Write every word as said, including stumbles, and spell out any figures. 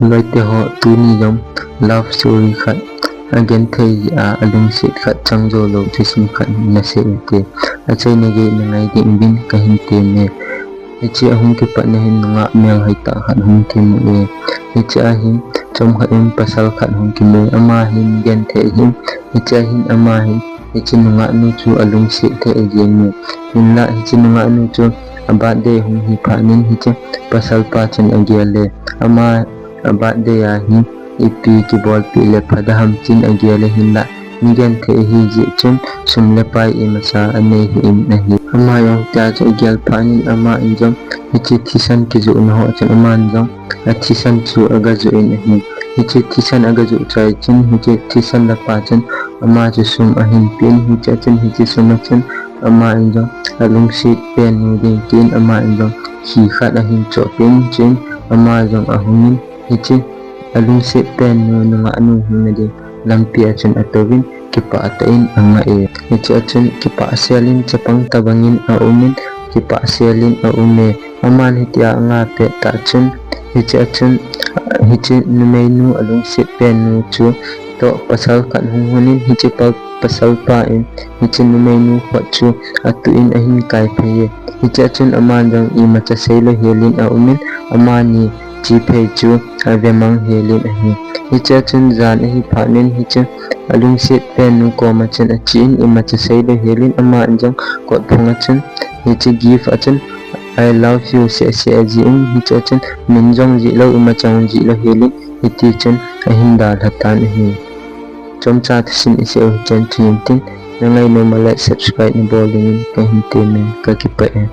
Loite ho, tuni jong love story khat, agenthei a, alungset khat, chang jou lou thusim khat nasei ute. Achaina gei nangai ding uvin kahin temme. Hiche ahung kipatna hin nungah melhoi tah khat hung kimu e. Hiche ahin chomkhat in pasal khat hung kimu e. Ama hin genthei ahin. Hiche ahin ama hin hiche nungah nu chu alungset thei ahi e. Hinlah hiche nungah nu chu a birthday hung hi phat in hiche pasal pa chun agel e. Ama a birthday a hin ipi kibolpeh le pha ding ham tin agel e, hinlah mi genthei ahi jeh chun sum le pai imacha anei hih in ahi. Ama jong tia chu agel phat in ama in jong hiche thisan kijohna ho chun aman jong athisan chu aga joh in ahi. Hiche thisan aga joh chai chun hiche thisan lapa chun ama chu sum ahin pen, hiche chun hiche sum a chun ama in jong alungset pen nu ding tin ama in jong khi khat ahin choh pen chun ama jong ahung in hiche alungset pen nu nungah nu hung na ding lampi a chun atouvin kipah tah in angah e. Hiche a chun kipah sel in chapang tobang in aum in kipah sel in aum e. Aman hitia angah pet tah chun hiche a chun hiche numei nu alungset pen nu chu toh pasal khat hung hon in hiche pa, pasal pa in hiche numei nu khut chu atuh in ahin kai phei e. Hiche a chun aman jong imacha seilou hel in aum in amani chi phei chu ave mang hel in ahi. Hiche a chun jan ahi phat in hiche alungset pen nu koma chun ache in imacha seilou hel in aman jong kot phung a chun hiche gift a chun I love you seh seh ajih in hiche a chun min jong jih lou imacha jih lou hel in hiti chun ahin dalha tan ahi. Chomcha thusim isei u hichun thuhim tin, nangai nom a like, subscribe nabol ding in kahin temme, kakipah e.